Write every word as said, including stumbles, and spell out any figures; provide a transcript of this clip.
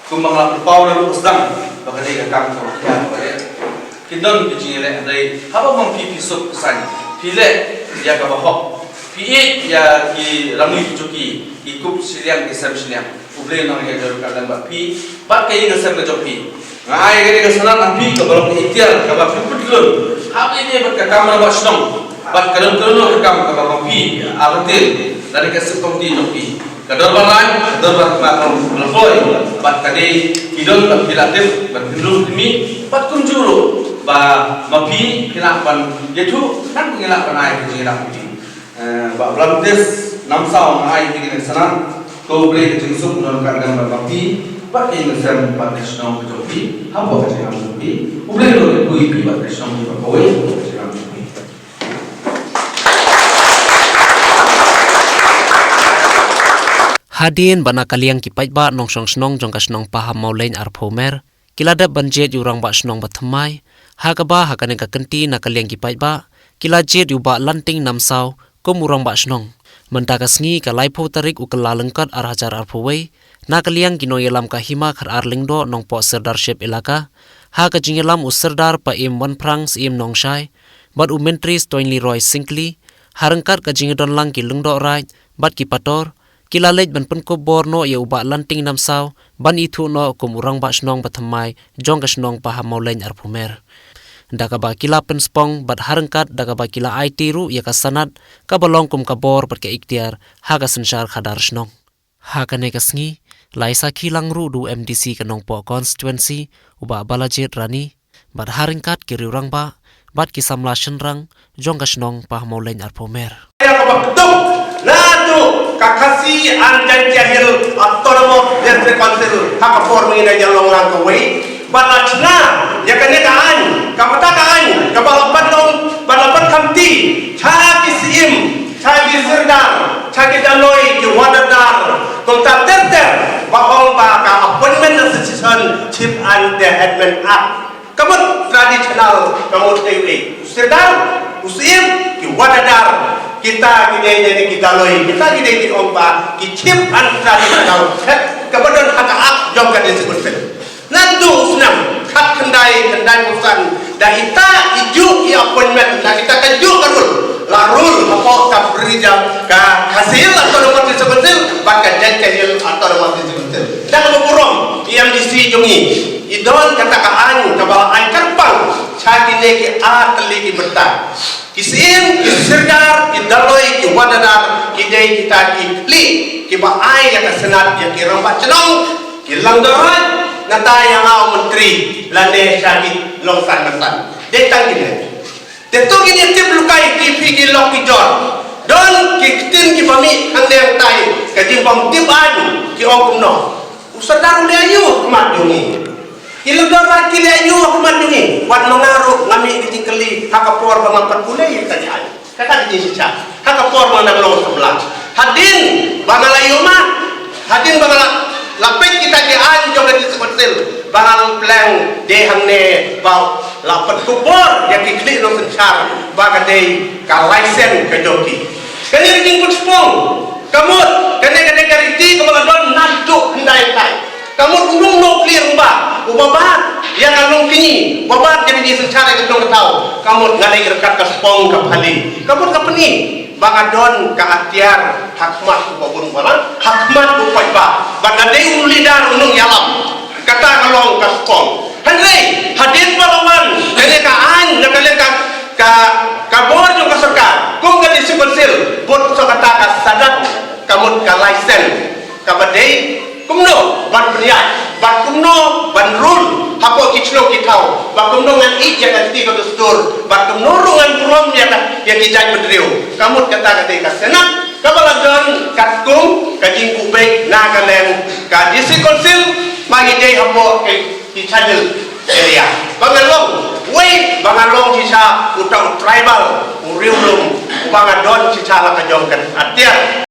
Kumba nga la pynpaw na ruh sdang ba ka dei ka kam kaba khia kaba eh. Ki don ki jingïaleh hynrei haba ma phi phi suk phi saiñ, phi leh ïa kaba hok, phi ïeit ïa ki rangli ki juki, ki kup shiliang ki sem shiliang, U Blei un nang ïa ka ryngkat lem bad phi bad ka ïing ka sem ka jong phi. Nga ai ka dei ka sanad na phi kaba long ka iktiar kaba phi pytlun haba ïadei bad ka kam rangbah shnong. Bad ka don ka don ka kam kaba ma phi artatien lane ka sub komiti jong phi. Ka dorbar raid, ka dorbar kaba kong Blei, bad ka dei ki don bad phi la tip bad phi rung phi mih bad kumjuh ruh ba ma phi phi lah ban ïathuh tang phi lah ban ai ka jingïarap phi. Eh, Bah Blamtis Namsaw, nga ai ïa phi kane ka sanad. Ko U Blei ka jingsuk un don ryngkat lem bad ma phi bad ka ïing ka sem bad ka shnong ka jong phi hapoh ka jingïarap jong phi. U Blei un ïarap ïa phi bad ka shnong jong phi bad kawei ka jingïarap jong phi. Hadien ba na ka liang ki paidbah nongshong shnong jong ka shnong Pahammawlein Arphew Mer ki la dep ban jied ïa u rangbah shnong ba thymmai, ha kaba ha kane ka kynti na ka liang ki paidbah ki la jied ïa u Bah Lanting Namsaw kum u rangbah shnong. Mynta ka sngi ka laiphew tarik u Kyllalyngkot ar hajar arphew wei, na ka liang ki nongïalam ka Hima Khatar Lyngdoh Nongpoh Sirdarship Elaka, ha ka jingïalam u Sirdar Paiem Wanphrang Syiem Nongshai bad u Myntri Stoin Leroy Syngkli, ha ryngkat ka jingdon lang ki lyngdoh raid bad ki pastor, ki la leit ban pynkup bor noh ïa u Bah Lanting Namsaw ban ithuh noh kum u rangbah shnong ba thymmai jong ka shnong Pahammawlein Arphew Mer. Da kaba ki la pynspong bad ha ryngkat da kaba ki la aiti ruh ïa ka sanad kaba long kum ka bor bad ka iktiar ha ka synshar khadar shnong. Ha kane ka sngi la ïasakhi lang ruh da u M D C ka Nongpoh constituency, u Bah Balajied Rani, bad ha ryngkat ki riew rangbah bad ki samla shynrang jong ka shnong Pahammawlein Arphew Mer. Ïa kaba ktuk naduh ka Khasi and Jaintia Hills Autonomous District Council ha ka por mynta ïa long lang kawei. Bad la chna ïa kane ka aiñ, kaba ta ka aiñ kaba la pat long, ba la pat khamti cha ki syiem, cha ki sirdar, cha ki daloi, ki wahadar, kumta ter ter, ba ong ba ka Appointment Association Chief and the Headman Act. Ka mut traditional, ka mut dei u sirdar, u syiem, ki wahadar, kita ki dei dei ki daloi, kita ki dei ki ong ba ki chief and traditional head, kaba don ha ka Act jong ka District Council. Naduh u snem khatkhyndai khyndai phew san, da ita i juh i appointment, da ita ka juh ka rule, la rule hapoh ka bri jong ka Khasi Hills Autonomous District Council bad ka Jaintia Hills Autonomous District Council. Da kaba burom i M D C jong ngi, i don kata ka aiñ kaba la ai kyrpang cha kine ki ar tylli ki bynta. Ki syiem, ki sirdar, ki daloi, ki wahadar, ki dei kita ki khlieh kiba ai ïa ka sanad ïa ki rangbah shnong, ki lyngdoh raid, nangta ïa nga u myntri lane sha ki longsan bynsan. Dei tang kine. Te to kine tip lehkai ki phi ki lok ki jor. Don ki ktien kiba mih hangne hangtai, ka jingbym tip aiñ ki ong kumno. U sirdar u leh aïu ha khmat jong ngi? Ki lyngdoh raid ki leh aïu ha khmat jong ngi? Wat ma nga ruh nga mih ka jingkylli ha ka por ba nga pat pule ïa ka jingaiñ. Kata ka jingshisha ha ka por ba nga dang long samla. Hadien ba nga la ïoh ma, hadien ba nga la, la peit kita ki aiñ jong ka District Council ba nga la pleng dei hangne ba la pynkup bor ïa ki khlieh nongsynshar ba ka dei ka license ka jong ki. Kane ka jingpynspong, ka mut kane ka dei ka riti kaba la don naduh hyndai hyndai. Ka mut u nongkhlieh uba, uba bat ïa ka longkñi, uba bat ïa ka jingsynshar ïa ka dong ka thaw. Ka mut nga dei ka ryngkat ka spong ka bhali. Ka mut ka pyni ba nga don ka atiar ha khmat u babun u balang, ha khmat u paidbah. Ba nga dei u leader u nongïalam. Kata ka long ka spong. Hynrei hadien ba la wan kane ka aiñ, na kane ka, ka, ka bor jong ka sorkar kum ka District Council, bud sa kata ka sanad, ka mut ka license, kaba dei kumno ban pynïaid, bad kumno ban rule hapoh ki shnong ki thaw, bad kumno ngan ïeit ïa ka kti ka dustur, bad kumno ruh ngan burom ïa ka, ïa ki jaitbynriew. Ka mut kata ka dei ka sanad kaba la don katkum ka jingbuh beit na ka liang ka District Council, ba ngi dei hapoh ki, ki schedule area. Ba nga long, wei, ba nga long shisha uta u tribal, u riewlum, ba nga don shisha la ka jong ka atiar.